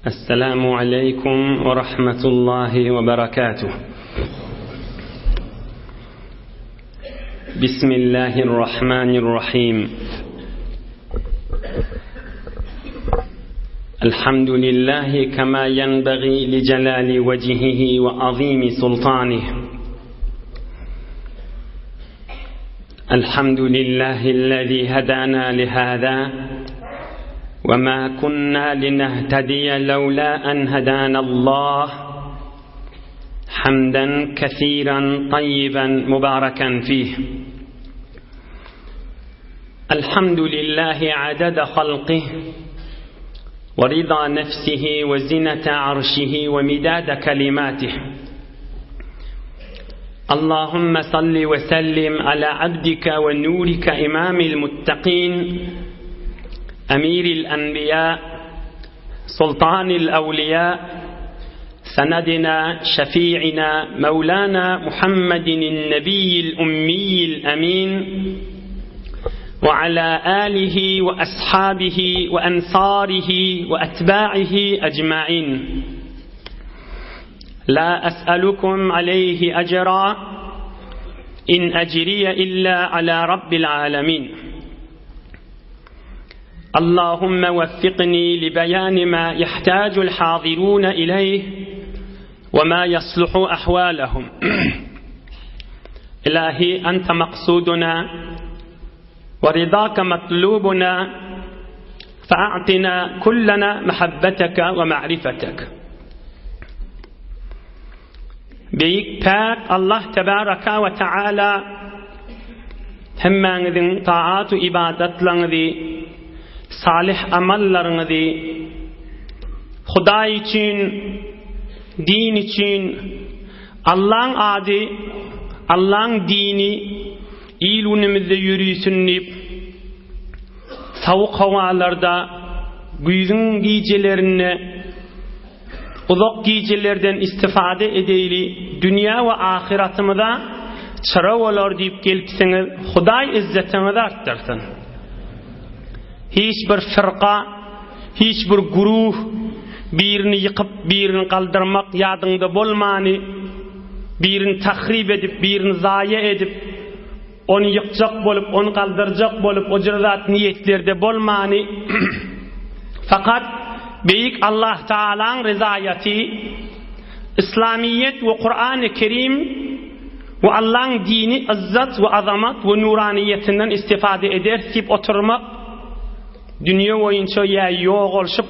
السلام عليكم ورحمة الله وبركاته بسم الله الرحمن الرحيم الحمد لله كما ينبغي لجلال وجهه وعظيم سلطانه الحمد لله الذي هدانا لهذا وما كنا لنهتدي لولا أن هدانا الله حمدا كثيرا طيبا مباركا فيه الحمد لله عدد خلقه ورضا نفسه وزنة عرشه ومداد كلماته اللهم صل وسلم على عبدك ونورك إمام المتقين أمير الأنبياء سلطان الأولياء سندنا شفيعنا مولانا محمد النبي الأمي الأمين وعلى آله وأصحابه وأنصاره وأتباعه أجمعين لا أسألكم عليه أجرا إن أجري إلا على رب العالمين اللهم وفقني لبيان ما يحتاج الحاضرون إليه وما يصلح أحوالهم إلهي أنت مقصودنا ورضاك مطلوبنا فأعطنا كلنا محبتك ومعرفتك Beýik Päk Allah Tebaraka we Teala hemmäňiziň taat-u ybadatlaryňyzy, salyh amallaryňyzy Hudaý üçin, din üçin, Allaň ady, Allaň dini il-günümizde ýörisin diýip, sowuk howalarda, güýzüň gijelerinde Uzak gijelerden istifade edeýli, dünýä we ahyratymyza çyra bolar diýip gelipsiňiz, Hudaý yzzetiňizi artdyrsyn. Hiç bir fyrka, hiç bir guruh birini ýykyp, birini galdyrmak ýadyňda bolmany, birini tahryp edip, birini zaýa edip, Ony ýykjak bolup, ony galdyrjak bolup, o jyr zat niýetlerde bolmany, fakat Beýik Allah Tagalaň ryzaýaty, Yslamyýet we Kurany Kerim we Allaň dini yzzat we azamat we nuranyýetinden istifade ederis diýip oturmak, dünýe boýunça ýa ýogalşyp,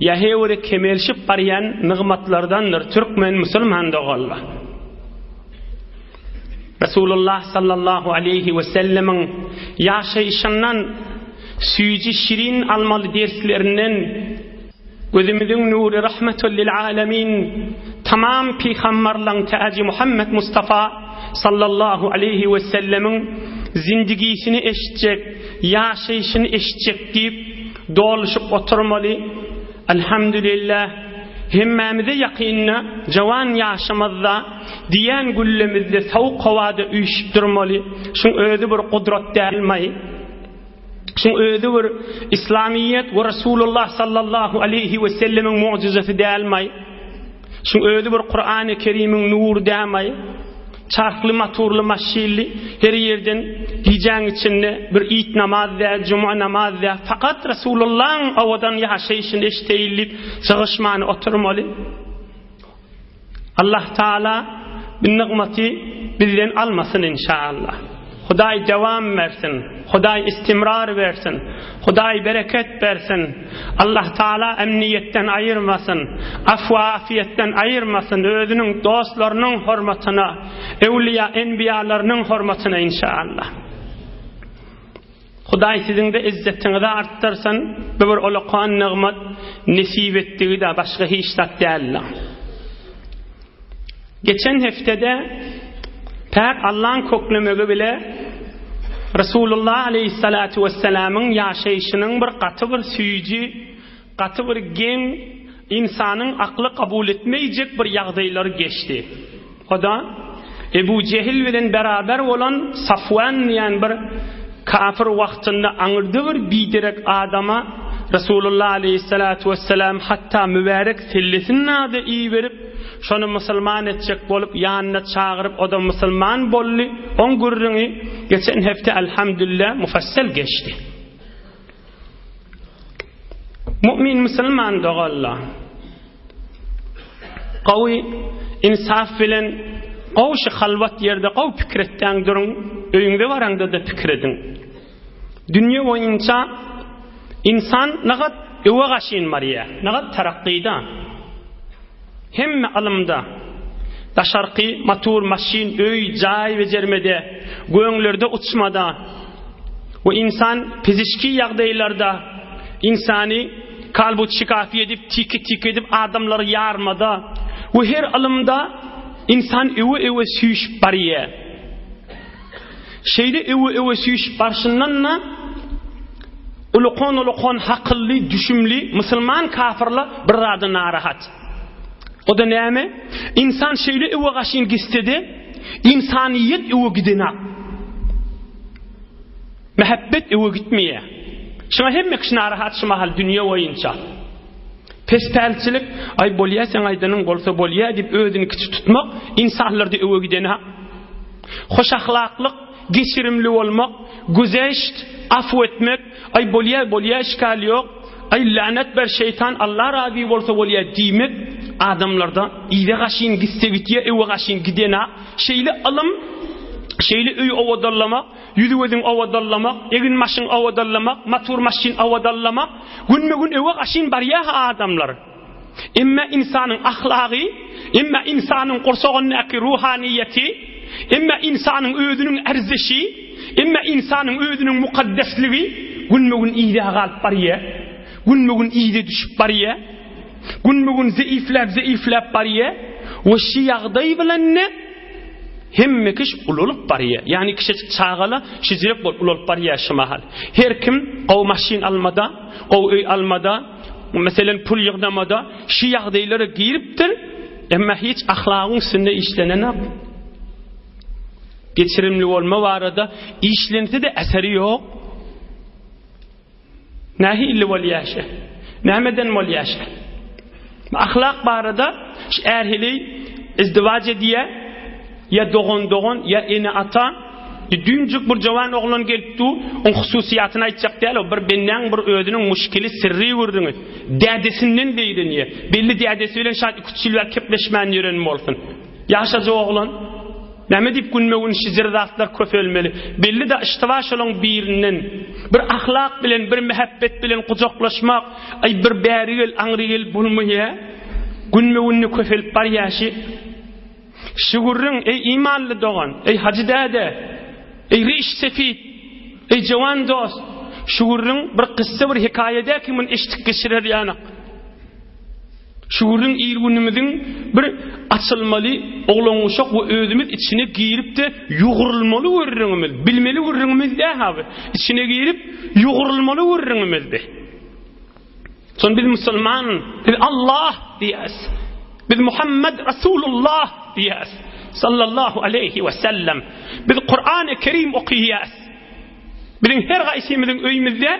ýa heýwere kemelşip barýan nygmatlardandyr, türkmen musulman doganlar. Resulullah sallallahu aleýhi we sellemiň ýaşaýşyndan süýji şirin almaly derslerinden gözümiziň nury rahmetul lil alemin tamam pygambarlaň täji Muhammed Mustafa sallallahu aleýhi we sellemiň zindigisini eşitjek, ýaşaýşyny eşitjek diýip doluşyp oturmaly. Elhamdülillah hemmämize ýakynda jawan ýaşymyzda Diýen güllemizde sowuk howada üýşüp durmaly. Şuň özi bir gudrat dälmaý? Şuň özi bir Islamyýet we Resulullah sallallahu aleýhi we sellemiň mugjyzasy dälmaý? Şuň özi bir Kurany Kerimiň nury dälmaý? Çarhly, motorly maşynly her ýerden gijäň içinde bir it namaz däl, juma namaz däl, fakat Resulullahyň owadan ýaşaýşyny eşdeýin diýip jygyşmany oturmaly. Allah Taala bu nygmaty bizden almasyn inşaallah. Hudaý dewam bersin. Hudaý istimrar bersin. Hudaý bereket bersin. Allah Taala emniýetden aýyrmasyn. Afw afiýetden aýyrmasyn özüniň dostlarynyň hormatyna, öwliýa enbiýalarynyň hormatyna inşaallah. Hudaý siziňde izzetiňizi artdyrsyn, bu bir ulakan nygmat nesip etdigi-de başga hiç zat däldir. Geçen heftede Päk Allaň köklemegi bile Resulullah aleýhissalatu wessalamyň ýaşaýşynyň bir gaty bir süýji, gaty bir geň, ynsanyň akly kabul etmeýjek bir ýagdaýlary geçdi. O-da Ebu Jehil bilen beraber bolan Safwan diýen bir kafir wagtynda aňyrda bir biderek adama. Resulullah aleýhissalatu wessalam hatda mübärek sellesini-de iberip, şony musulman etjek bolup ýanyna çagyryp, o-da musulman boldy. Oň gürrüňi geçen hepde elhamdülillah mufassal geçdi. Mu'min musulman doganlar, gowy insaf bilen gowy şu halwat ýerde gowy pikir etýäň duruň, öýüňde baraňda-da pikir ediň. Dünýe boýunça ynsan nagat öwe gaşyn barýar, nagat tarakgyda. Hemme ylymda, daşarky matur, maşyn, öý, jaý bejermede, göňlerde uçmada we ynsan pizişki ýagdaýlarda ynsany kalbut şikafi edip, tiki-tiki edip adamlary ýarmada we her ylymda ynsan öwe-öwe süýşüp barýar. Şeýle öwe-öwe süýşüp barşyndan-da, ulukan-ulukan hakylly, düşümli musulman kafyrlar bir zada narahat. O-da näme? Ynsan şeýle öwe gaşyn gitse-de, ynsanyýet öwe gidenak. Mähebbet öwe gitmeýär. Şuňa hemme kişi narahat şu mahal dünýe boýunça. Pespälçilik, aý bolýa seň aýdanyň bolsa bolýa diýip özüni kiçi tutmak ynsanlarda öwe gidenak. Hoşahlaklyk, geçirimli bolmak, güzeşt, afu etmek, aý bolýa bolýa işgal ýok, aý länet ber şeýtan Allah razy bolsa bolýa diýmek adamlarda yza gaşyn gitse gitýä öwe gaşyn gidenak. Şeýle ylym, şeýle öý owadanlamak, Ýüzi-gözüň owadanlamak, egin-başyň owadanlamak, matur-maşyn owadanlamak, günbe-gün öwe gaşyn barýa-ha adamlar. Emme ynsanyň ahlagy, emme ynsanyň gursagyndaky ruhanyýeti, emme ynsanyň özüniň erzişi, emme ynsanyň özüniň mukaddesligi günbe-gün yza galyp barýa, günbe-gün yza düşüp barýa, günbe-gün zeýifläp-zeýifläp barýa we şi ýagdaý bilen-de Hemme kiş ulalyp barýa. Ýagny kiçijik çagala şijirek bolup ulalyp barýa şu mahal. Her kim gowy maşyn almada, gowy öý almada, meselem pul ýygnamada şu ýagdaýlara giripdir, emma hiç ahlagyň üstünde işlenenok. Geçirimli bolma barada işlense-de eseri ýok. Nähili bolýar şe? Nämeden bolýar şe? Ahlak barada şu är-heleý izdiwaç edýär, ýa dogan-dogan, ýa ene-ata. Düýnjük bir jowan oglan gelip dur, oň hususyýatyny aýtjak däl, o bir bendäň bir özüniň muşkili syrry gürrüňi. Dädesinden zeýrenýär. Belli dädesi bilen şat iki-üç ýyl bäri kepleşmän ýören bolsun. Ýaşajyk oglan. Näme diýip günbe-gün şijir zatlar köpelmeli? Belli-de yştyba şolaň birinden. Bir ahlak bilen, bir mähebbet bilen gujaklaşmak, aý bir bäri gel, aňry gel bolmaýa. Günbe-günde köpelip barýa şi. Şi gürrüň, eý imanly dogan, eý hajy däde, eý riş sefit, eý jowan dost, şu gürrüň bir kyssa, bir hekaýa däl ki muny eşidip geçirer ýanak. Şu gürrüň il-günümiziň bir açylmaly oglan-uşak we özümiz içine girip-de ýugrulmaly gürrüňimiz, bilmeli gürrüňimiz däl-ha bu. Içine girip ýugrulmaly gürrüňimiz bi. Şony biz musulman, biz Allah diýýäs. Biz Muhammed Rasulullah diýýäs. Sallallahu aleýhi we sellem. Biz Kur'an-ı Kerim okaýas. Biziň her gaýsymyzyň öýümizde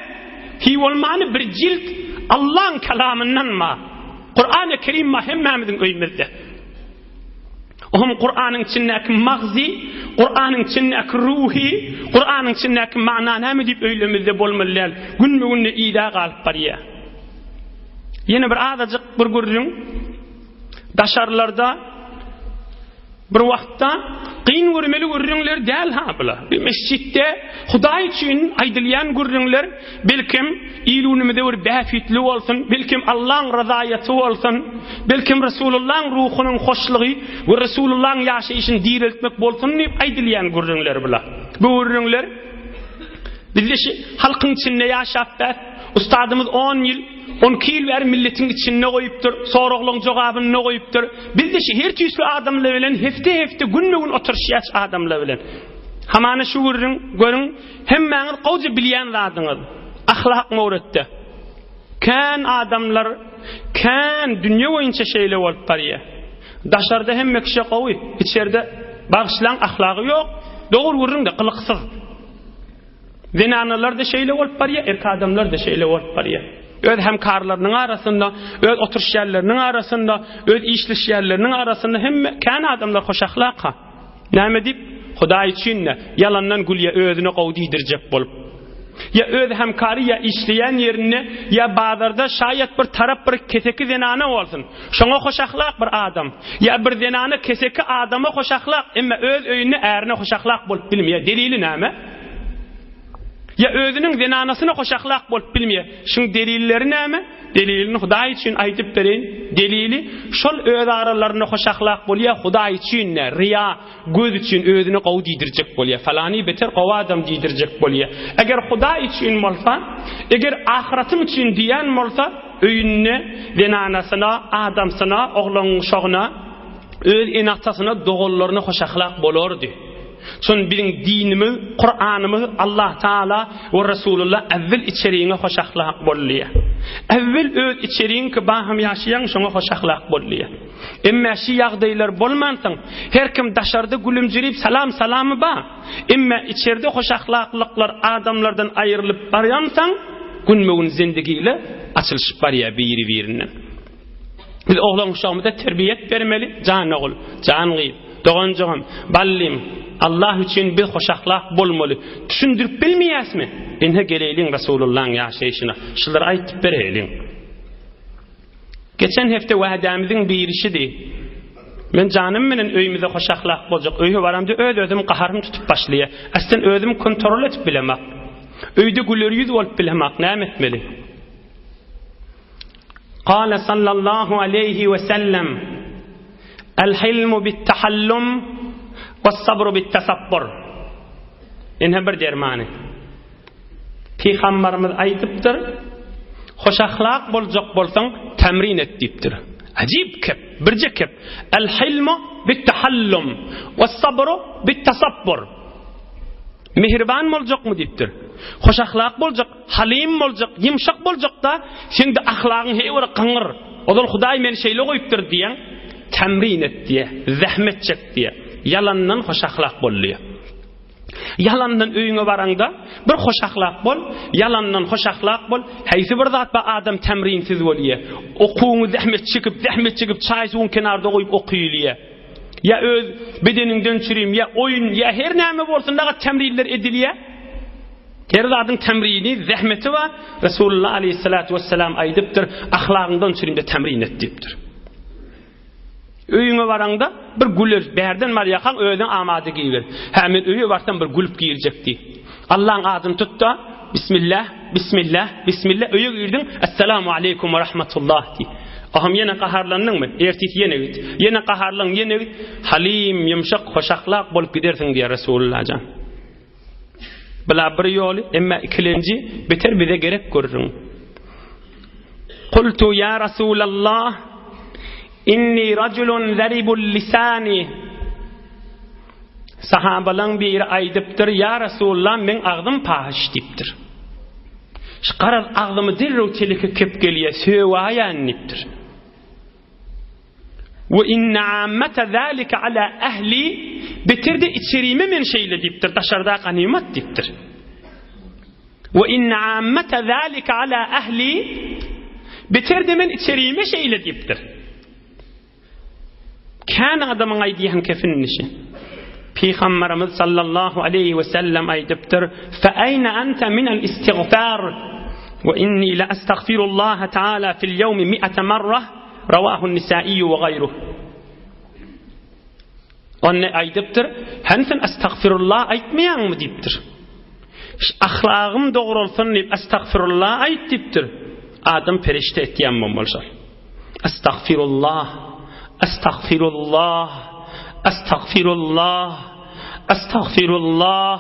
hiý bolmany bir jilt Allaň kalamyndan bar. Kur'an-ı Kerim bar hemmämiziň öýümizde. Ohm Kur'anyň içindäki magzy, Kur'anyň içindäki ruhy, Kur'anyň içindäki mana näme diýip öýlemizde bolmaly däl. Günbe-günde yza galyp barýar. Ýene bir azajyk bir gürrüň. Daşarlarda Bir wagtda kyn görmeli gürrüňler däl ha bular. Bir mesjitde Hudaý üçin aýdylýan gürrüňler belkem il-günümize bir bähbitli bolsun, belkem Allaň razaýaty bolsun, belkem Resulullaň ruhunyň hoşlugy we Resulullaň ýaşaýşyny direltmek bolsun diýip aýdylýan gürrüňler bular. Bu gürrüňler bizde şu halkyň içinde ýaşap bäs, ustadymyz on ýyl 12 ýyl bäri milletiň içinde goýupdyr, soraglaryň jogabynda goýupdyr. Biz-de şu her tüýsli adamlar bilen hepde-hepde, günbe-gün oturyşýas adamlar bilen. Hamana şu gürrüň, görüň, hemmäňiz gowja bilýän zadyňyz. Ahlak möwretde. Kän adamlar, kän dünýe boýunça şeýle bolup barýar. Daşarda hemme kişi gowy, içerde bagyşlaň ahlagy ýok. Dogry gürrüň-de, gylyksyz. Zenanalar-da şeýle bolup barýar, erkek adamlar-da şeýle bolup barýar. Öz hemkarlarynyň arasynda, öz oturyş ýerleriniň arasynda, öz işleşýänleriniň arasynda hemme kän adamlar hoşahlak-ha. Näme diýip? Hudaý üçin-de, ýalandan gülýär, özüne gowy diýdirjek bolup. Ýa öz hemkary ýa işleýän ýerinde, ýa bazarda şaýat bir tarap bir keseki zenana bolsun. Şoňa hoşahlak bir adam. Ýa bir zenana keseki adama hoşahlak, emma öz öýünde ärine hoşahlak bolup bilmeýär. Delili näme? Ýa özüniň zenanasyna hoşahlak bolup bilmeýär. Şuň delilleri näme? Delilini Hudaý üçin aýdyp bereýin. Delili, şol öz aralarynda hoşahlak bolýar, Hudaý üçin däl, ryýa, göz üçin özüne gowy diýdirjek bolýar. Falany beter gowy adam diýdirjek bolýar. Eger Hudaý üçin bolsa, eger ahyratym üçin diýen bolsa, öýünde zenanasyna, adamsyna, oglan-uşagyna, öz ene-atasyna, doganlaryna hoşahlak bolardy. Şon biziň dinimiz, Kuranymyz Allah Taala we Resulullah äwwel içeriňe hoş ahlak bol diýýär. Äwwel öz içeriňki baham ýaşaýaň şoňa hoş ahlak bol diýýär. Emme şi ýagdaýlar bolmansoň her kim daşarda gülümjirip salam salamy ba. Emme içerde hoş ahlaklyklar adamlardan aýrylyp barýansaň günbe-gün zendigiler açylyşyp barýar biri-birinden. Biz oglan-uşagymyza terbiýet bermeli, jan ogul, jan gyz, doganjygym, ballym, Allah üçin biz hoşahlak bolmaly. Düşündirip bilmeýäsmi? Ine geleýliň Resulullahyň ýaşaýşyna. Şulary aýdyp bereýliň. Geçen hepde wädämiziň birişidi. Men janym bilen öýümize hoşahlak boljak. Öýe baramda öz-özüm gaharym tutup başlaýar. Aslyn özüm kontrol edip bilemak. Öýde güler ýüz bolup bilemak. Näme etmeli? Kale sallallahu aleýhi we sellem, El-hilmu bit-tahallum we-sabru bit-tasabbur. Ine bir dermany. Pygambarymyz aýdypdyr, hoş ahlak boljak bolsaň, temrin et diýipdir. Ajib kep, birje kep. El-hilmu bit-tahallum we-sabru bit-tasabbur. Mehriban boljakmy diýipdir. Hoş ahlak boljak, Halym boljak, ýumşak boljak-da, seň-de ahlagyň heý bir gyňyr. Ozal Hudaý meni şeýle goýupdyr diýýäň, temrin et diýýär, zähmet çek diýýär. Ýalandan hoşahlak bol diýýär. Ýalandan öýüňe baraňda bir hoşahlak bol, ýalandan hoşahlak bol. Haýsy bir zat bar adam temrinsiz bolýar. Okuwyňy zähmet çekip, zähmet çekip çaý-suwuň kenarda goýup okylýar. Ýa öz bedeniňden çürim, ýa oýun, ýa her näme bolsun dagy temrinler edilýär. Her zadyň temrini, zähmeti bar. Resulullah aleyhissalatu vesselam aýdypdyr, ahlagyňdan çürimde temrin et diýipdir. Öýüňe baraňda bir güler, bärden barýarkaň özüň amada giýber. Hä men öýe barsam bir gülüp girjek diý. Allaň adyny tut-da, Bismillah, Bismillah, Bismillah öýe girdiň, Essalamu aleýkum we rahmetullah diý. Aham ýene gaharlandyňmy? Ertir ýene git. Ýene gaharlan, ýene git. Halim, ýumşak, hoşahlak bolup gidersiň diýär Resulullah jan. Bula bir ýoly, emma ikilenji beter bize gerek gürrüň. Kultu ya Rasulallah inni rajulun zaribul lisani Sahabalaň biri aýdypdyr, ýa Rasulullah meň agzym pahyş diýipdir. Şu garaz agzymy derrew teleke kep gelýär, söwaýan diýipdir. We inne ammete zalike ala ehli beter-de içerime men şeýle diýipdir, daşarda ganymat diýipdir. We inne ammete zalike ala ehli beter-de men içerime şeýle diýipdir. Kän adamyň aýdýan kefinmişi. Pygamberimiz sallallahu aleýhi we sellem aýdypdyr: "Fe ayna ente minel istigfar we inni la astagfirullaha taala fil ýewmi mi'ate marra." Rawahu Nisaiýu we gaýruh. Onda aýdypdyr, Hany sen estagfirullah aýtmaýaňmy diýipdir. Ahlagym dogralsyn diýip estagfirullah aýt diýipdir. Adam perişde etýän bolmaly. Estagfirullah, estagfirullah, estagfirullah, estagfirullah.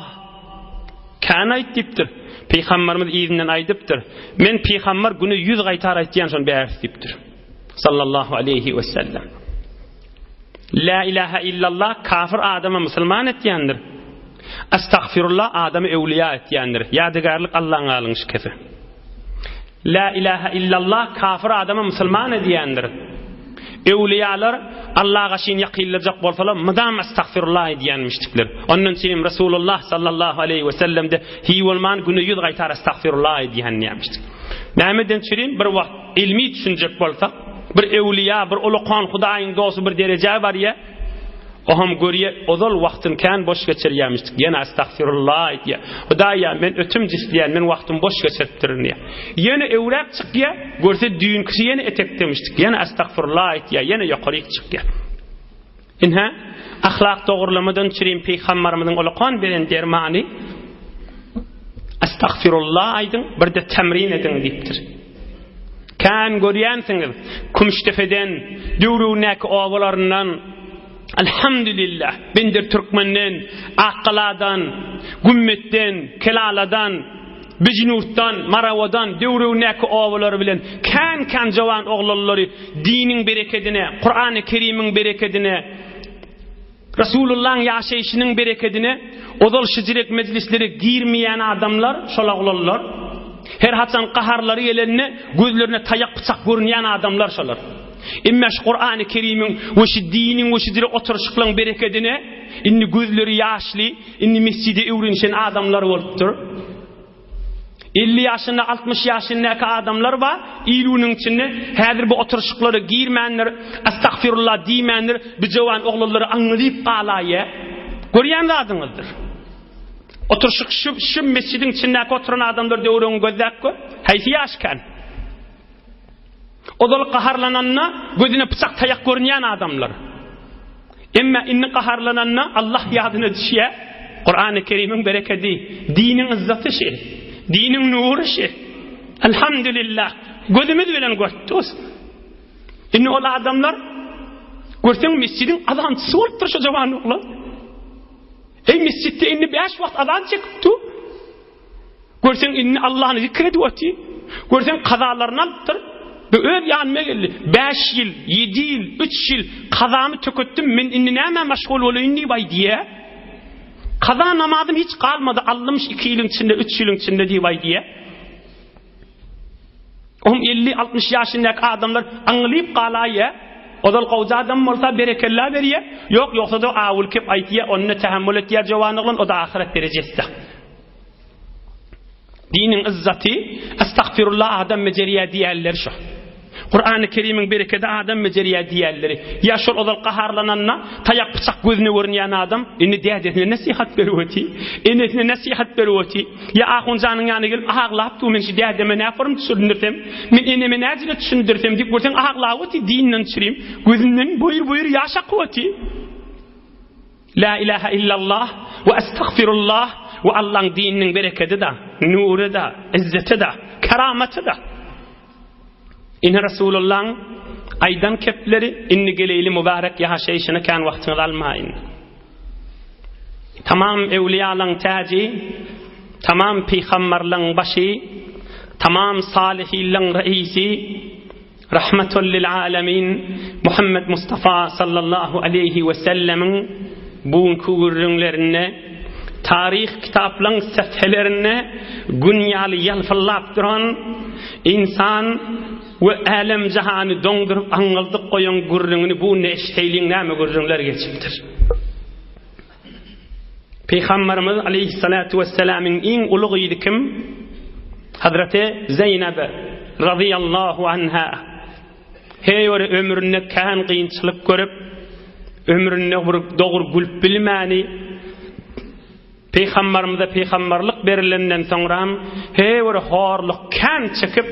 Kän aýt diýipdir. Pygamberimiz yzyndan aýdypdyr. Men pygamber güne 100 gaýtar aýtýan şon bärsi diýipdir. Sallallahu aleyhi we sellem. La ilaha illallah kafir adamy musulman etýändir. Estagfirullah adamy öwliýa etýändir. Ýadygärlik Allaň alyň şikesi. La ilaha illallah kafir adamy musulman edýändir. Öwliýalar Allaha gaşyn ýakynlajak bolsalar mydam estagfirullah edýänmişdikler. Ondan üçin Resulullah sallallahu aleýhi we sellemde hiý bolman güne 100 gaýtar estagfirullah edýän diýmişdik. Nämeden çürin bir wagt ilmi düşünjek bolsak, bir öwliýa, bir ulakan Hudaýyň dosty bir derejä barýa, o hem görýä, ozal wagtyny kän boş geçirýämişdik. Ýene estagfirullah aýdýa. Hudaýa, men ötünç isleýän, men wagtymy boş geçiripdirin diýýä. Ýene öwräp çykýa, görse düýnkisi ýene etekdemişdik. Ýene estagfirullah aýtýa, ýene ýokaryk çykýa. Ine, ahlak dogrulamadan çürim Pygambarymyzyň ulakan beren dermany Estagfirullah aýdyň, bir-de temrin ediň diýipdir. Kän görýänsiňiz, Kümüşdepeden, döwründäki obalaryndan, Elhamdülillah, Bender Türkmenden, Akgaladan, Gümmetden, Kelaladan, Bijnurtdan, Marawadan, döwründäki obalary bilen kän-kän jowan oglanlary diniň berekedine, Kurany Kerimiň berekedine, Resulullahyň ýaşaýşynyň berekedine ozal şijirek mejlislere girmeýän adamlar şol oglanlar. Her haçan gaharlary gelende gözlerine taýak pyçak görünýän adamlar şolar. Emma şu Kurany Kerimiň we şu diniň we şijirek oturyşyklaryň berekedine indi gözleri ýaşly, indi mesjide öwrenişen adamlar bolupdyr. 50 ýaşynda, 60 ýaşyndaky adamlar bar, il-günüň içinde häzir bu oturyşyklara girmändir, estagfirullah diýmändir, bu jowan oglanlary aňňylyp galaýýar. Görýän zadyňyzdyr. Oturyşyk şu, şu mesjidiň içindäki oturan adamlar döwrüňi gözläp gör, haýsy ýaşkan? Ozal gaharlananda gözüne pyçak taýak görünýän adamlar. Emma indi gaharlananda Allah ýadyna düşýär. Kurany Kerimiň berekedi, diniň yzzaty şi, diniň nury şi. Elhamdülillah. Gözümiz bilen görüp dost. Indi ol adamlar görseň mesjidiň azançysy bolupdyr şu jawan oglan. Ey mesjitde indi 5 wagt azan çekip dur. Görseň indi Allahny zikr edip otyr. Görseň kazalaryny alypdyr. Bu öz ýanyma geldi. 5 ýyl, 7 ýyl, 3 ýyl kazamy töketdim. Men indi nämä meşgul bolaýyn diýip aýdýar. Kaza namazym hiç galmady. Aldym şu 2 ýylyň içinde, 3 ýylyň içinde diýip aýdýar. Oň 50-60 ýaşyndaky adamlar aňlyp galaýýar. Ozal gowja adam bolsa berekella berýär. Ýok, ýogsa-da awul kep aýtýar, onda tähemmül etýär jowan oglan, o-da ahyret derejesi. Diniň yzzaty, Estagfirullah adam bejerýär diýýärler şo. Kurany Kerimiň berekedi adam bejerýär diýýärleri. Ýa şol ozal gaharlananda taýak pyçak gözüne görünýän adam indi dädesine nesihat berip oty, enesine nesihat berip oty. Ýa ahunjanyň ýanyna gelip aglap dur men şu dädeme näform düşündirsem, men eneme näjile düşündirsem diýip görseň aglap oty dinden çürim, gözünden boýur-boýur ýaş akyp oty. La ilaha illallah we estagfirullah we Allaň dininiň berekedi-da, nury-da, izzeti-da, keramaty-da. Ine Resulullaň aýdan kepleri, indi geleýli mübarek ýaşaýşyna kän wagtyňyzy almaýyn. Tamam öwliýalaň täji, tamam pygambarlaň başy, tamam salyhinlaň reisi, Rahmetul lil alemin Muhammed Mustafa sallallahu aleýhi we sellemiň bu günki gürrüňlerinde taryh kitaplaň säfhelerinde gün ýaly ýalpyldap duran ynsan we älem jahany doňduryp aňňyldyk goýan gürrüňini bu günde eşiteýliň näme gürrüňler geçipdir. Pygamberimiz aleyhissalatu vesselamyň iň uly gyzy kim? Hazreti Zeýneb radiyallahu anha. Hey bir ömründe kän kynçylyk görüp, ömründe bir dogry gülüp bilmäni, Pygamberimize pygamberlik berilenden soňram hey bir horluk kän çekip,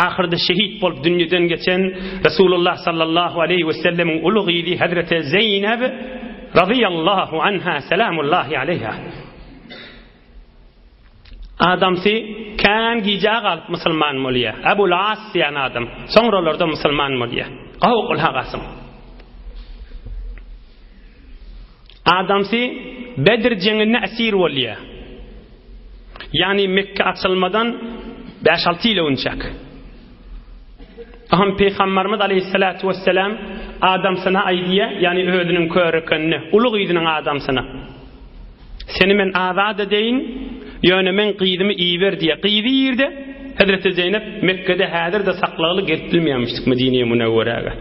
ahyrda şehit bolup dünýeden geçen Resulullah sallallahu aleyhi ve sellemiň uly gyzy Hazreti Zeýneb Razyýallahu anha selamullahi aleýha. Adamsy kän gijä galyp musulman bolýar. Ebul As diýen adam soňralarda musulman bolýar. Gowy gulak asyň. Adamsy Bedr jeňinde esir bolýar. Ýagny Mekge açylmadan 5-6 ýyl öňçäk. Aham Pygamberimiz aleyhissalatu vesselam adamsyna aýdýar, ýagny özüniň körekenine, uly gyzynyň adamsyna. Seni men azat edeýin, ýöne men gyzymy iber diýýär. Gyzy ýerde Hazreti Zeýnep Mekgede häzir-de saklagly gelip bilmeýärmişdik Medine-i Münewweräge.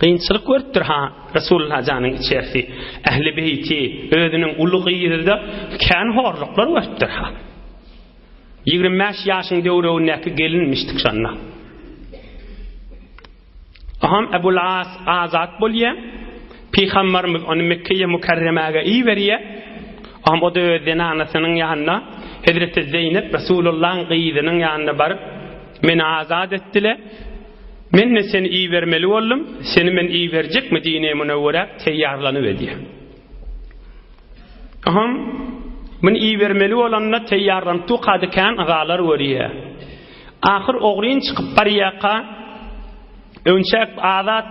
Kynçylyk görüpdir ha Resulullah janyň içersi, ähli beýti, özüniň uly gyzy-da kän horluklar görüpdir ha. 25 ýaşyň döwregindäki gelinmişdik şonda. Aham Ebul As azat bolýar. Pygamberimiz ony Mekkeýe Mükerremäge iberýär. Aham o-da öz zenanasynyň ýanyna, Hezreti Zeýnep Resulullahyň gyzynyň ýanyna baryp, Meni azat etdiler. Men-de seni ibermeli boldum. Seni men iberjek Medine-i Münewwerä teýýarlanyp edýär. Aham muny ibermeli bolanda teýýarlanyp durkady kän yzalar görýär. Ahyr ogryn çykyp barýarka, öňçäk azat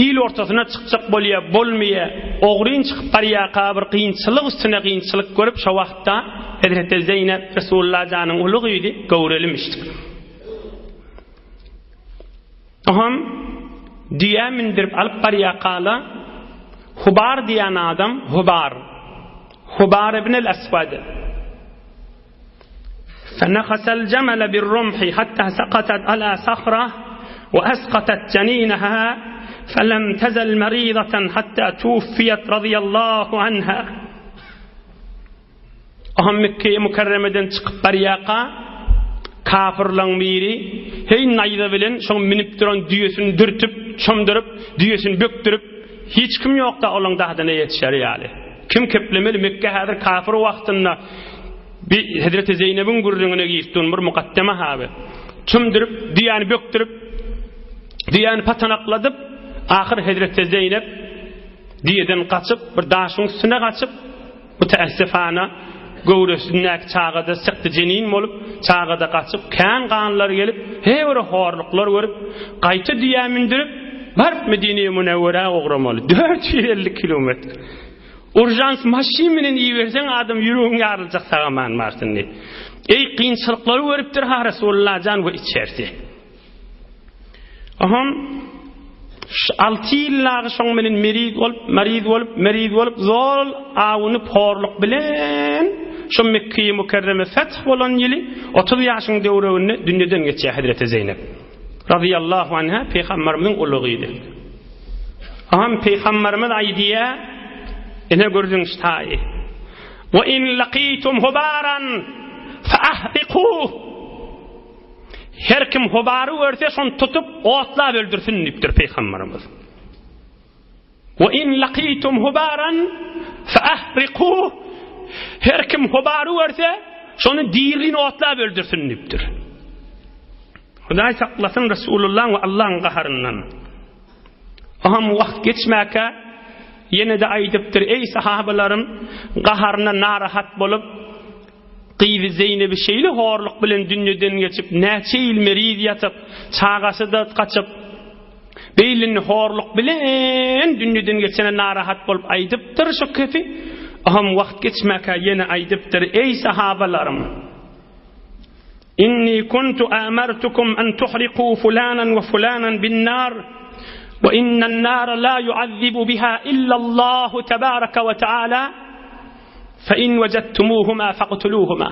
il ortasyna çykjak bolýar, bolmaýar. Ogryn çykyp barýarka bir kynçylyk üstüne kynçylyk görüp şo wagtda Hezreti Zeýnep Resulullah janyň uly gyzy göwrelimişdik. Oňam düýä mündürip alyp barýarkalar, Hubar diýen adam, Hubar, Hubar ibn el-Aswad, Fenehasel jemele bir-rumhi hatta sakatat ala sahra we esgatat jeninaha felem tezel meridatan hatta tuwfiyet radiyallahu anha. Oňa Mekgeýi Mükerremeden çykyp barýarka, kapyrlaryň biri, heý, naýza bilen şoň münüp duran düýesini dürtüp, çomduryp, düýesini bökdürip, hiç kim ýok-da olaň dadyna ýetişer ýaly. Kim keplemeli, Mekge häzir kafir wagtynda, bi Hezreti Zeýnebiň gürrüňine girip durun bir mukaddeme haby. Çümdürip, düýäni bökdürip, düýäni patanakladyp, ahyr Hezreti Zeýnep düýeden gaçyp, bir daşyň üstüne gaçyp, Mütäessifana, göwresindäki çaga-da sykdy jenin bolup, çaga-da gaçyp, kän ganlar gelip, heý bir horluklar görüp, gaýta düýä mündürip, baryp Medine-i Münewwerä ugramaly. 450 kilometr. Urjans maşyn bilen iberseň adam ýüregiň ýaryljak sag-aman barsyn diýip. Eý, kynçylyklary görüpdir ha Resulullah jan we içersi. Oňam şu alty ýyl dagy şoň bilen meriz bolup, mariz bolup, meriz bolup, zol awunyp horluk bilen şu Mekgeýi Mükerreme feth bolan ýyly 30 ýaşyň döwreginde dünýeden geçýär Hezreti Zeýnep. Radiyallahu anha Peygamberimiziň uly gyzy. Oňam Peygamberimiz aýdýar, ine gördüň ştaýy. Wa in laqitum hubaran fa ahriquh Her kim Hubary görse, şony tutup, otlap öldürsin diýipdir Pygamberimiz. Wa in laqitum hubaran fa ahriquh. Her kim Hubary görse, şony dirlin otlap öldürsin diýipdir. Hudaý saklasyn Resulullah we Allahyň gaharyndan. Oňam wagt geçmäkä ýene-de aýdypdyr, Eý sahabalarym, gaharyna narahat bolup, Gyzy Zeýnebi şeýle horluk bilen dünýeden geçip, näçe ýyl meriz ýatyp, çagasy-da gaçyp, beýlini horluk bilen dünýeden geçene narahat bolup aýdypdyr şu kepi. Oňam wagt geçmäkä ýene aýdypdyr, Eý sahabalarym! Inni kuntu amartukum an tuhriku fulanan we fulanan bin nar we innan nara la yuazzibu biha illa Allahu tebaraka we taala fe in wejadtumuhuma faqtuluhuma.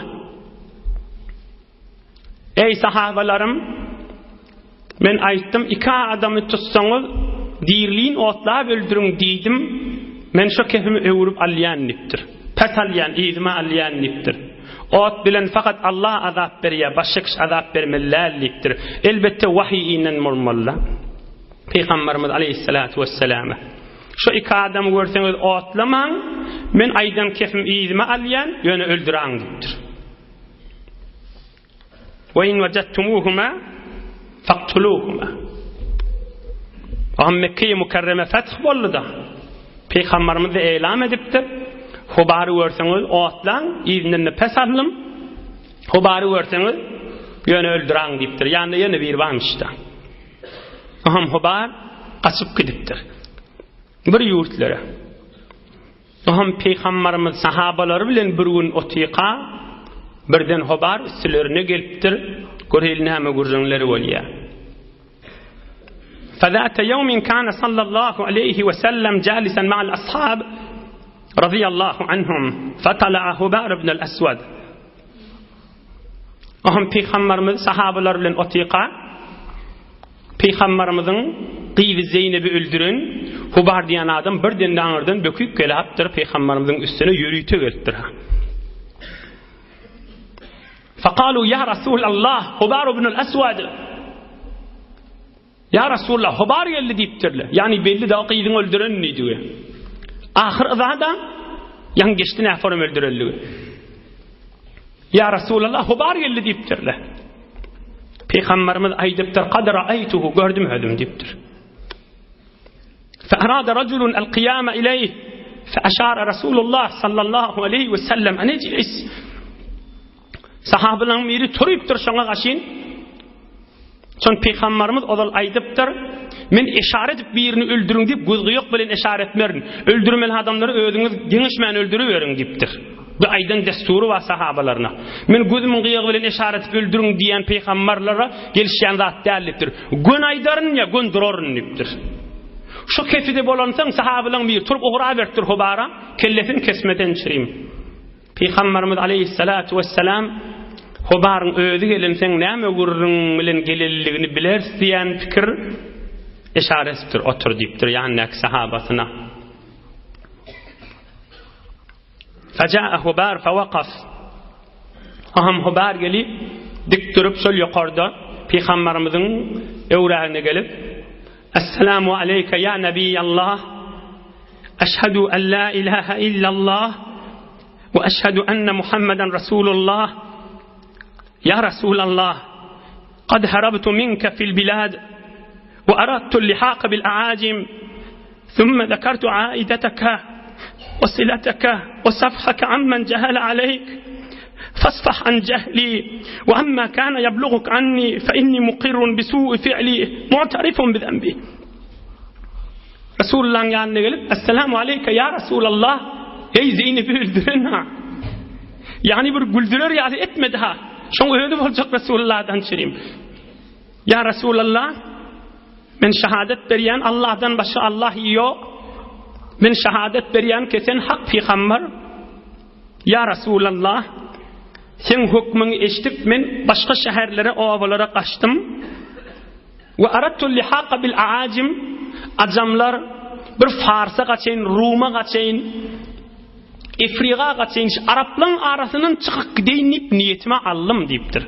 Eý sahabalarym, Men aýtdym, iki adamy tutsaňyz, dirlin otlap öldüriň diýdim, men şo kepimi öwrüp alýan diýipdir. Pes alýan, yzyma alýan diýipdir. Ot bilen fakat Allah azap berýär, başga kişi azap bermeli däl diýipdir. Elbetde wahyý inen bolmaly-da. Pygamberimiz aleýhissalatu wesselama. Şo iki adamy görseňiz otlamaň, men aýdan kepimi yzyma alýan, ýöne öldüraň diýipdir. Ve in vecedtumuhuma faktuluhuma. Oňa Mekge-i Mükerreme feth boldy-da. Pygamberimiz de eýlam edipdir. Hubary görseňiz otlaň, yzyndan-da pes alnym. Hubary görseňiz ýöne öldüraň diýipdir. Ýanynda ýene biri barmyş-da. Oňam Hubar gaçyp gidipdir. Bir ýurtlara. Oňam Pygambarymyz sahabalary bilen bir gün otyka, birden hobar üstülerine gelipdir, göreli näme gürrüňler bolýar. Fezate ýewmin kana sallallahu aleýhi we sellem jalisen ma'al ashab radiyallahu anhum fetala'a Hubar ibn al-Aswad. Oňam Pygambarymyz sahabalar bilen otyka, Pygambarymyzyň gyzy Zeýnebi öldüren Hubar diýen adam birden-de aňyrdan böküp gelipdir, Pygambarymyzyň üstüne ýörite gelipdir. Fakalu ýa Rasulallah, Hubar ibnul Aswad. Ýa Rasulallah, Hubar geldi diýipdirler. Ýagny belli da gyzyň öldüren diýdigi. Ahyr yzada ýaňy geçdi näforum öldürenligi. Ýa Rasulallah, Hubar geldi diýipdirler. Pygamberimiz aýdypdyr, Kad ra'aytuhu, gördüm özüm diýipdir. Fa-arada rajulun al-qiyama ilayh, fa-ashara Rasulullah sallallahu aleyhi ve sellem an ijlis. Sahabalaryň biri turypdyr şoňa gaşyn. Şon pygamberimiz ozal aýdypdyr, men eşare edip birini öldüriň diýip göz gyýak bilen eşare etmerin. Öldürmeli adamlary özüňiz geňeşmän öldüriberiň diýipdir. Bu aýdan dessury bar sahabalaryna. Men gözümiň gyýagy bilen eşare edip öldüriň diýen pygamberlere gelişýän zat däl diýipdir. Gön aýdaryn ýa gön duraryn diýipdir. Şu kefide bolansoň sahabalaryň biri turup ugraberipdir Hubara, kellesini kesmeden çirim. Pygamberimiz aleýhissalatu wessalam Hubaryň özi gelenseň näme gürrüň bilen gelenligini bileris diýen pikir eşare edipdir, otur diýipdir ýanyndaky sahabasyna. Feja'a Hubar fewakaf. Aham Hubar gelip, dik durup şol ýokarda Pygamberimiziň öwrägine gelip, Esselamu aleyke ya Nebiyallah. Eşhedü en la ilahe illallah ve eşhedü enne Muhammeden Resulullah. Ya Resulallah, kad harabtu minke fil bilad ve aradtu lihaka bil aacim. ثم ذكرت عائدتك وصلتك وصفحك عمن جهل عليك فاصفح عن جهلي وعما كان يبلغك عني فإني مقر بسوء فعلي معترف بذنبي Resulullahyň ýanyna gelip, Esselamu aleýke ýa Resulallah, eý Zeýnebi öldüren ha. Ýagny bir güldürer ýaly etmedi ha. Şoň özi boljak Resulullahdan çirim. Ýa Resulallah, men şahadat berýän Allahdan başga Allah ýok. Men şahadat berýän ki sen hak pygamber. Ýa Resulallah, seň hökmüňi eşidip men başga şäherlere, obalara gaçdym. We aradtu lihaqa bil aajim, ajamlar, bir Farsa gaçaýyn, Ruma gaçaýyn, Efriga gaçaýyn, şu araplaryň arasyndan çykyp gideýin diýip niýetime aldym diýipdir.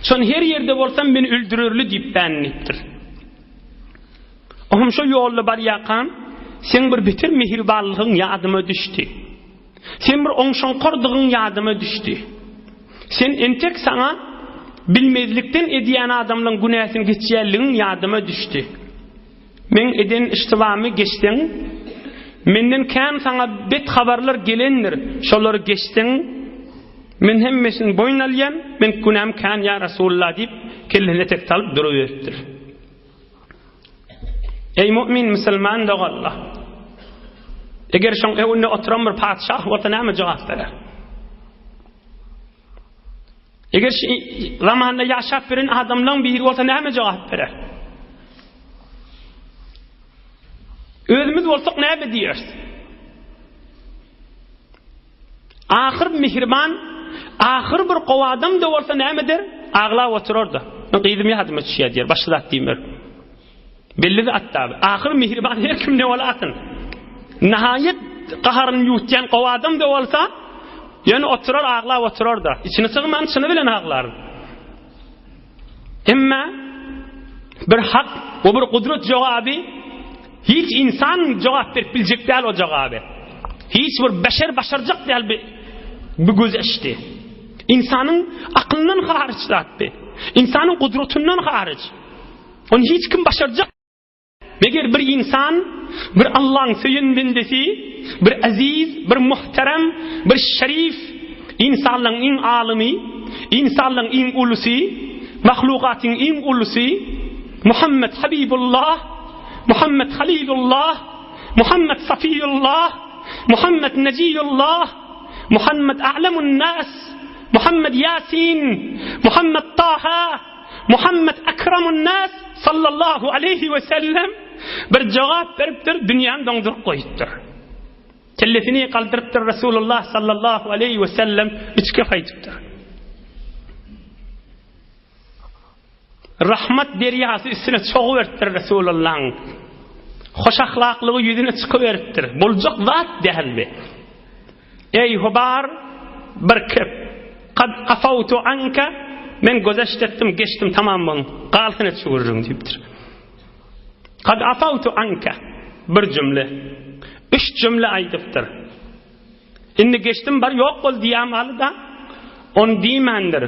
Şon her ýerde bolsam meni öldürerli diýip ben diýipdir. Ohm şo ýolda barýarkam, seň bir beter mehribanlygyň ýadyma düşdi. Sen bir oňşaňkardygyň ýadyma düşdi. Sen entek saňa bilmezlikden edýän adamlaň günäsini geçýänligiň ýadyma düşdi. Meň eden yştybamy geçseň, menden kän saňa bet habarlar gelendir, şolary geçseň, men hemmesini boýun alýan, meň günäm kän ýa Resulullah diýip, kellesine etek salyp duruberipdir. Eý mu'min musulman doganlar! Eger şoň öňünde oturan bir patyşah bolsa näme jogap berer? Eger şu zamanda ýaşap bilen adamlaryň biri bolsa näme jogap berer? Özümiz bolsak näme diýeris? Ahyr mihriban, ahyr bir gowy adam-da bolsa näme eder? Aglap oturar-da. Men gyzym ýadyma düşýär diýer, başga zat diýmer. Belli zat da. Ahyr mihriban her kim ne bolasyn. Nihaýet gaharyny ýuwutýan gowy adam-da bolsa, ýöne oturar, aglap oturar-da. Içini sygman, çyny bilen aglar. Emma bir hak we bir gudrat jogaby hiç insan jogap berip biljek däl o jogaby. Hiç bir beşer başarjak däl bir bu gözeşdi. İnsanyň aklyndan hariç zatdy. İnsanyň gudratyndan hariç. Onu hiç kim başarjak Meger bir ynsan, bir Allaň söýen bendesi, bir eziz, bir muhterem, bir şerif, ynsanlaryň iň alymy, ynsanlaryň iň ulusy, mahlugatyň iň ulusy, Muhammet Habibullah, Muhammet Halilullah, Muhammet Safiýullah, Muhammet Nejiýullah, Muhammet A'lemun nas, Muhammet Ýasin, Muhammet Taha, Muhammet Akramun nas sallallahu aleýhi we sellem bir jogap beripdir, dünýäni doňduryp goýupdyr. Kellesini galdyrypdyr Resulullah sallallahu aleýhi we sellem üç gep aýdypdyr. Rahmat derýasy üstüne çoguberipdir Resulullahyň. Hoş ahlaklygy ýüzüne çykyberipdir. Boljak zat däldi. Eý Hubar, bir kep. Kad afawtu anka, men gözeşt etdim, geçdim, tamam bolun, galsyn et şu gürrüň diýipdir. Kad afawtu anka, bir jümle. Üç jümle aýdypdyr. Indi geçdim bar ýok bol diýämaly-da, ony diýmändir.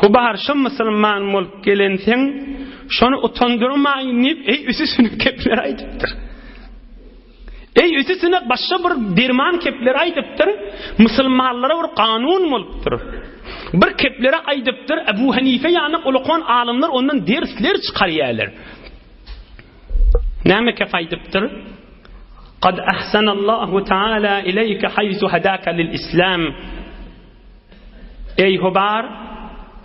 Hubar şu musulman bolup gelenseň, şony utandyrmaýyn diýip, eý üsüsine kepler aýdypdyr. Eý üsüsine başga bir derman kepler aýdypdyr, musulmanlara bir kanun bolupdyr. Bir keplere aýdypdyr, Ebu Hanife ýaly ulukan alymlar ondan dersler çykarýarlar. Näme kep aýdypdyr? Kad ahsanallahu taala ileyke haysu hadaka lil islam. Eý Hubar,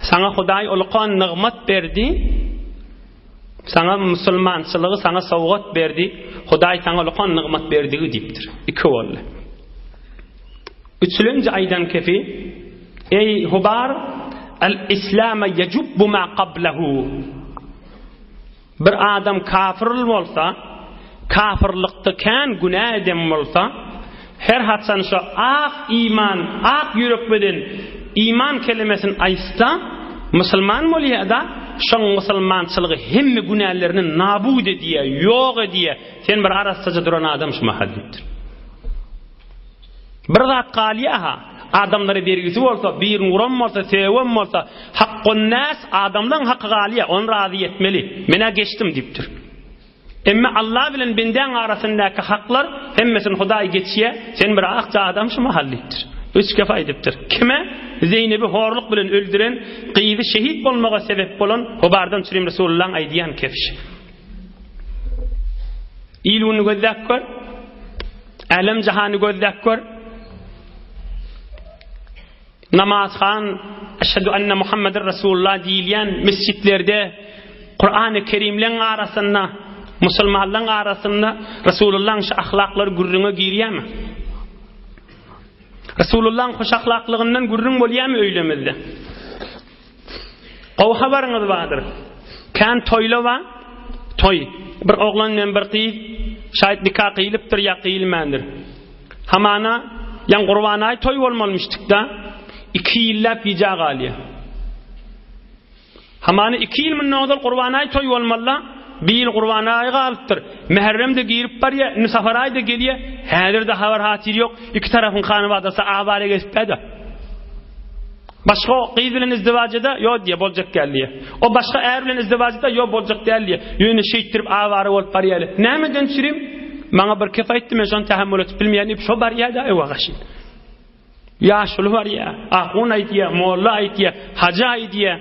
saňa Hudaý ulkan nygmat berdi. Saňa musulmançylygy saňa sowgat berdi. Hudaý saňa ulkan nygmat berdigi diýipdir. Iki boldy. Üçülenji aýdan kefi Eý Hubar, al islama yajubbu ma qablahu. Bir adam kafir bolsa, kafirlykda kän günä eden bolsa, her haçan şo ak iman, ak ýürek bilen iman kelimesini aýtsa, musulman bolýar-da, şoň musulmançylygy hemme günälerini nabut edýär, ýok edýär, sen bir arassaja duran adam şu mahal diýipdir. Bir zat galýa-ha, adamlara bergisi bolsa, birini uran bolsa, söwen bolsa, hakgonnäs, adamlaň haky galýa, ony razy etmeli. Men-ä geçdim diýipdir. Emme Alla bilen bendäň arasyndaky haklar, hemmesini Hudaý geçýä, sen bir akja adam şu mahal diýipdir. Üç kef aýdypdyr. Kime? Zeýnebi horluk bilen öldüren, gyzy şehit bolmaga sebep bolan Hubardan çürim Resulullaň aýdýan kefşi. Il-güni gözläp gör. Älem-jahany gözläp gör. Namazhan, Eşhedü enne Muhammeden Resulullah diýilýän mesjitlerde, Kurany Kerimleň arasynda, musulmanlaryň arasynda Resulullahyň şu ahlaklary gürrüňe girýärmi? Resulullahyň hoş ahlaklygyndan gürrüň bolýarmy öýlemizde? Gowy habaryňyz bardyr. Kän toýla bar. Toý. Bir oglan bilen bir gyz şaýt nika gyýylypdyr ýa gyýylmändir. Hamana ýaň Gurbanaý toý bolmalymyşdyk-da. Iki ýylläp gijä galýar. Hamana iki ýyl mundan ozal Gurbanaý toý bolmaly-da. Bir ýyl Gurbanaý galypdyr. Mährem-de girip barýar, indi Safaraý-da gelýär. Häzir-de habar-hatyr ýok. Iki tarapyň hanybadasy awara gezipä-de. Başga gyz bilen izdiwajada ýo diýýär, boljak däl diýýär. O başga är bilen izdiwajada ýo boljak däl diýýär. Ýöne şeýtdirip awara bolup barýarlar. Nämeden çürim? Maňa bir kep aýtdy, men şony tähemmül edip bilmeýän diýip şo barýar-da öwe gaşyn. Ýaşuly barýar, ahun aýdýar, molla aýdýar, hajy aýdýar.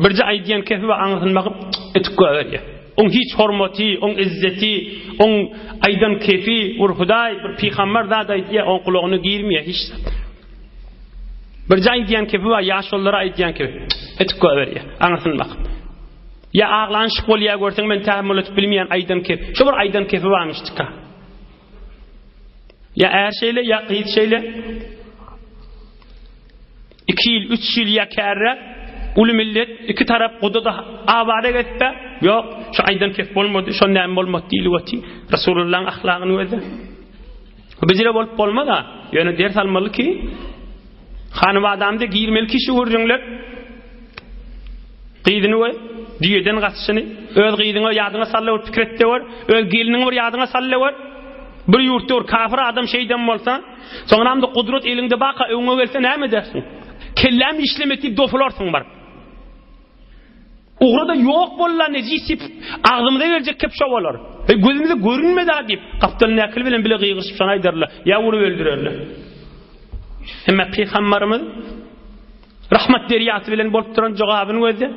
Birje aýdýan kefi we aňyrsyny bakyp etip goýberýär. Oň hiç hormaty, oň izzeti, oň aýdan kefi, bir Hudaý, bir pygamber zat aýdýar, oň gulagyna girmeýär hiç zat. Birje aýdýan kefi bar, ýaşululara aýdýan kefi etip goýberýär, aňyrsyny bakyp. Ýa aglanyşyk bolýar görseň men tähemmül edip bilmeýän aýdan kef. Şo bir aýdan kefi barmyşdyka. Ýa är şeýle, ýa gyz şeýle. Iki ýyl, üç ýyl ýa kärre uly millet iki tarap guda-da awara gezse, ýok, şu aýdan kef bolmady, şo näme bolmady diýlip otyr. Resulullahyň ahlagyny gözle. Bizire bolup bolmaz-a. Ýöne ders almaly ki, hanybadamda girmeli ki şu gürrüňler. Gyzyny we düýeden gaçyşyny öz gyzyňa ýadyňa sal-da bir pikir et-de gör, öz gelniňi bir ýadyňa sal-da gör. Bir ýurtda bir kafir adam şeýden bolsa, Soňramda gudrat eliňde baka öňüňe gelse näme edersiň? Kelläm işlemedi diýip dopularsyň baryp. Ugrada ýok bolla nejis diýip agzymyza geljek kep şo bolar. E gözümize görünmedi ha diýip gapdalyndakyl bilen bile gygyryşyp şony aýdarlar. Ýa urup öldürerler. Hemme pygambarymyz rahmat derýasy bilen bolup duran jogabyny gözle.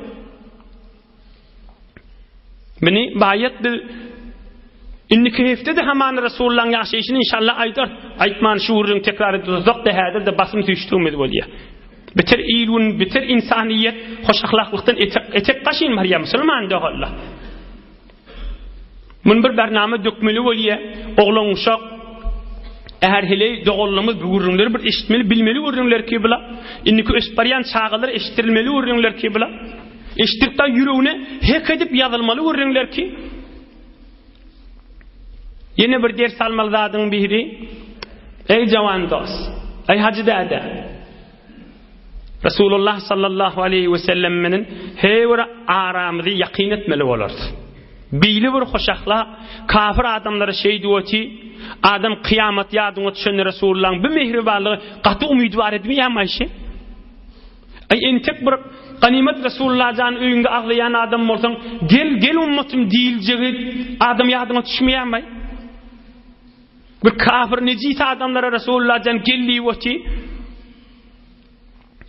Meni baýat biz indiki hepde-de hamana Resulullahyň ýaşaýşyny inşallah aýdar. Aýtman şu gürrüňi tekrar edip dursak-da häzir-de basym süýşdügimiz bolýar. Beter il-gün, beter insaniýet hoş ahlaklykdan etek, etek gaşyn barýar musulman doganlar. Muny bir bernama dökmeli bolýar. Oglan uşak är heleý doganlarymyz bu gürrüňleri bir eşitmeli, bilmeli gürrüňler ki bula. Indiki ösüp barýan çagalar eşitdirilmeli gürrüňler ki bula. Eşitdirip-de ýüregine hek edip ýazylmaly gürrüňler ki, ýene bir ders almaly zadyň biri, eý jawan dost, eý hajy däde. Resulullah sallallahu aleýhi we sellem menen her bir aramyzy ýakyn etmeli bolarys. Beýle bir hoşahlak kafir adamlara şeýdip oty, adam kyýamat ýadyňa düşende Resulullahyň bu mähribanlygy gaty umydwar etmeýärmi Aýşe? Aý entek bir ganymat Resulullah jan öýüňde agzaýan adam bolsaň, gel, gel ummatym diýiljegi adam ýadyňa düşmeýärmi? Bir kafir nejis adamlara Resulullah jan gel diýip oty.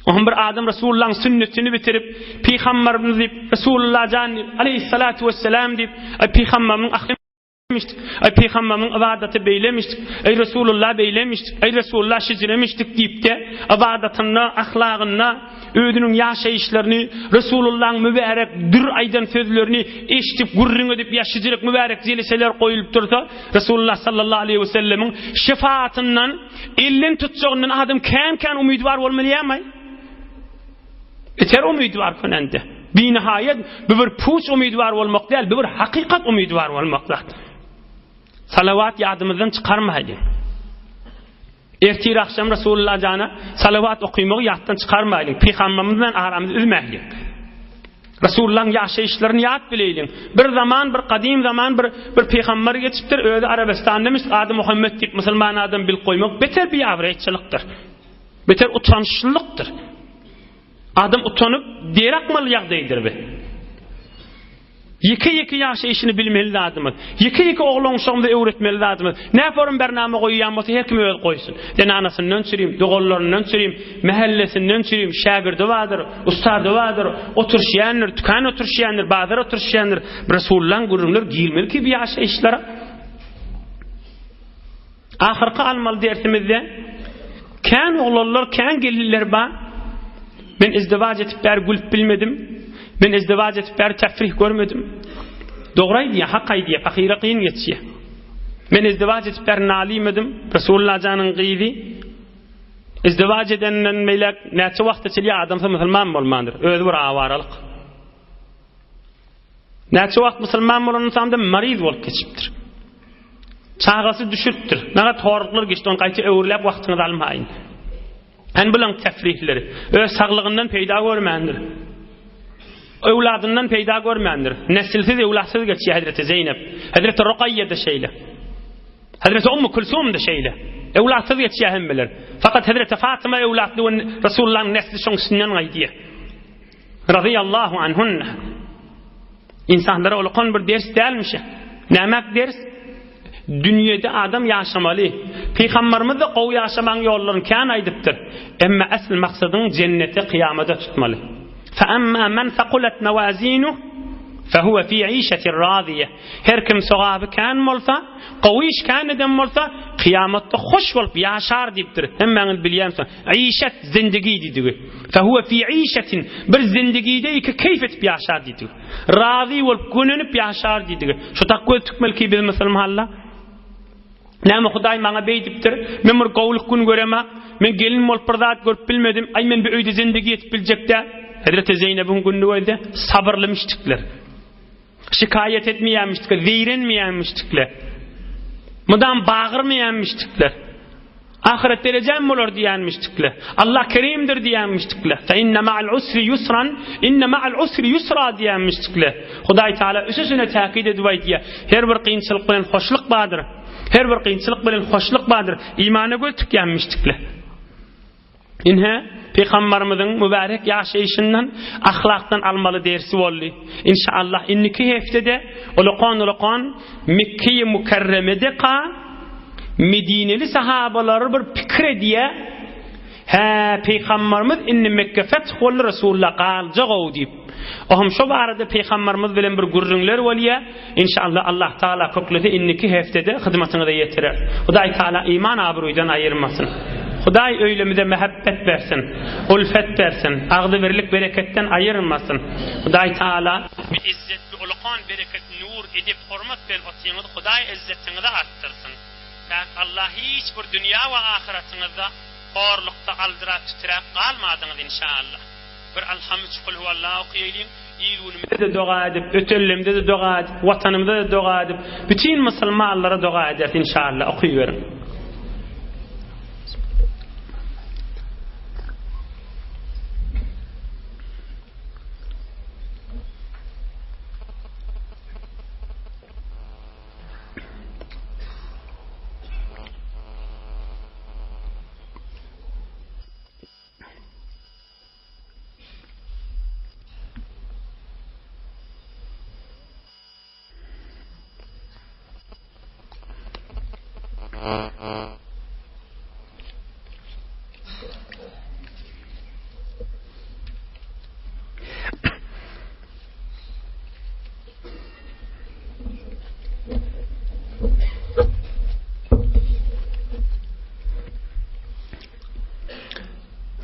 Oňa bir adam Resulullahyň sünnetini bitirip, pygamberimiz diýip, Resulullah jan diýip, aleyhissalatu vesselam diýip, ay pygamberimiň ahymişdik, ay pygamberimiň ybadaty beýlemişdik, ay Resulullah beýlemişdik, ay Resulullah şejiremişdik diýip-de, ybadatynda, ahlagynda özüniň ýaşaýyşlaryny, Resulullahyň mübärek dür aýdan sözlerini eşidip, gürrüň edip, ýa şejirek mübärek jeleseler goýulyp dursa, Resulullah sallallahu aleýhi wesellemiň şefaatyndan Elden tutjagyndan adam kän-kän umydwar bolmaly ýa-maý? Beter umydwar könende. Binihaýat bu bir puç umydwar bolmak däl, bu bir hakykat umydwar bolmak zat. Salawat ýadymyzdan çykarmaýlyň. Ertir akşam Resulullah jana salawat okymagy ýatdan çykarmaýlyň. Pygamberimiz bilen aramyzy üzmäýliň. Resulullahyň ýaşaýyşlaryny ýat bileýliň. Bir zaman, bir gadym zaman bir bir pygamber geçipdir, özi Arabistandamyş, ady Muhammet diýip musulman adam bilip goýmak beter biabraýçylykdyr. Beter utançlylykdyr. Adam utanyp der akmaly ýagdaýdyr bu. Ýeke-ýeke ýaşaýşyny bilmeli zadymyz. Ýeke-ýeke oglan-uşagymyza öwretmeli zadymyz. Näforum bernama goýýan bolsa her kim özi goýsun. Zenanasyndan çürim, doganlaryndan çürim, mähellesinden çürim, şägirdi bardyr, ustady bardyr, oturyşýandyr, tükan oturyşýandyr, bazar oturyşýandyr. Resulullaň gürrüňleri girmeli ki bu ýaşaýyşlara. Ahyrky almaly dersimizde kän oglanlar, kän gelinler bar. Men izdiwaç etip bäri gülüp bilmedim. Men izdiwaç etip bäri tefrih görmedim. Dogry aýdýar, hak aýdýar, pahyra kyn geçýär. Men izdiwaç etip bäri nalymadym. Resulullah janyň gyzy izdiwaç edenden beýläk näçe wagta çenli adamsy musulman bolmandyr. Özi bir awaralyk. Näçe wagt musulman bolandan soň-da maryz bolup geçipdir. Çagasy düşüripdir. Nagat horluklar geçdi, ony gaýta öwürläp wagtyňyzy almaýyn. Hany bulaň tefrihleri? Öz saglygyndan peýda görmändir. Öwladyndan peýda görmändir. Nesilsiz, öwlatsyz geçýär Hezreti Zeýnep. Hezreti Rukaýýe-de şeýle. Hezreti Ummu Kulsum-da şeýle. Öwlatsyz geçýär hemmeler. Fakat Hezreti Fatyma öwlatly we Resulullahyň nesli şoň üstünden gaýdýar. Razyýallahu anhunna. Insanlara ulakan bir ders dälmiş. Nämäk ders? Dünýede adam ýaşamaly. Pygamberimiz de gowy ýaşamagyň ýollaryny kän aýdypdyr. Emma asl maksadyň jennete kyýamada tutmaly. Fa amma men sakulat mawazinuh fa huwa fi işetin raziýe. Her kim sogaby kän bolsa, gowy iş kän eden bolsa, kyýamatda hoş bolup ýaşar diýipdir. Hemmäňiz bilýänsiňiz. Işet, zindigi diýdigi. Fe huwe fi işetin, bir zindigide iki keýf edip ýaşar diýdigi. Razy bolup, gönenip ýaşar diýdigi. Şu tak göz tükmeli ki biz musulmanlar. Näme Hudaý maňa beýdipdir? Men bir gowulyk gün göremak. Men gelin bolup bir zat görüp bilmedim. Aý men bir öýde zindigi edip biljek-dä. Hezreti Zeýnebiň gününi gözde sabyrly müşdikler. Şikaýat etmeýänmişdikler, zeýrenmeýänmişdikler. Mydam bagyrmaýanmişdikler. Ahyret derejäm bolar diýýänmişdikler. Allah kerimdir diýýänmişdikler. Fe inne ma'al usri yusran, inne ma'al usri yusra diýýänmişdikler. Hudaý Teala üstüne täkit edip aýdýar. Her bir kynçylyk bilen hoşluk bardyr. Her bir kynçylyk bilen hoşluk bardyr. Imana göz tikýänmişdikler. Ine, Pygambarymyzyň mübärek ýaşaýşyndan, ahlakdan almaly dersi boldy. Inşallah indiki hepdede ulakan-ulakan Mekge-i Mükerremede-ka Medineli sahabalary bir pikir edýär, Hä, Pygambarymyz indi Mekge feth boldy, Resulullah galjak-ow diýip. Ohm şo barada Pygambarymyz bilen bir gürrüňler bolýar. Inşallah Allah Taala köklese indiki heftede hyzmatyňyza ýetirer. Hudaý Taala iman abruýdan aýyrmasyn. Hudaý öýlemize mähebbet bersin, ulfet bersin, agzybirlik bereketden aýyrmasyn. Hudaý Taala bi izzet bi ulukan bereket nur edep hormat bilen otyňyz Hudaý izzetiňizi artdyrsyn. Päk Allah hiç bir dünýä we ahyratyňyzda horlukda aldyrap titräp galmadyňyz inşallah. Bir Alham üç Kulhuwallah okaýalyň. Il-günümize-de doga edip, ötellemde-de doga edip, Watanymyza-da doga edip, bütin musulmanlara doga ederis inşallah. Okyberiň.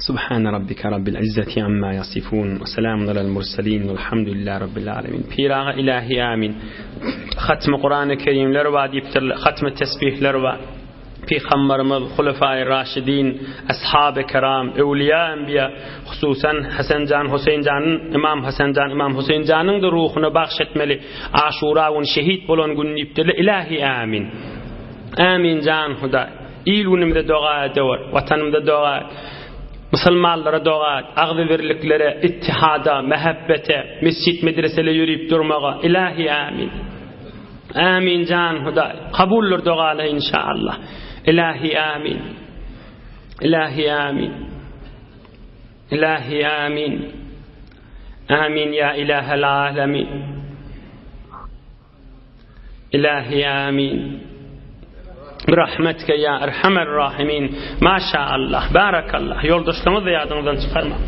Subhane rabbike rabbil izzeti amma yasifun we selamun alel murselin velhamdülillahi rabbil alemin. Pir aga ilahi amin. Hatmy Kur'an-ı Kerimler bar diýipdirler, hatmy tesbihler bar. Pygamberimiz, Hulefai Raşidin, Ashab-ı Kiram, Öwliýa Enbiýa, hususan Hasan jan, Huseýn jan, Imam Hasan jan, Imam Huseýn janyň da ruhuna bagş etmeli. Aşura gün şehit bolan gün diýipdirler. Ilahi amin. Amin jan Hudaý. Il günümize doga edewer, watanymyza doga et. Musulmanlara doga et, agzybirliklere, ittihada, mähebbete, mesjit medresele ýörüp durmaga. Ilahi amin. Amin jan Hudaý. Kabuldyr dogalar inşallah. Ilahi amin. Ilahi amin. Ilahi amin. Amin ya ilahel alemin. Ilahi amin. Birahmetike ya erhamer rahimin. Maşa Allah. Barakallah. Ýoldaşlaryňyzy ýadyňyzdan çykarmaň.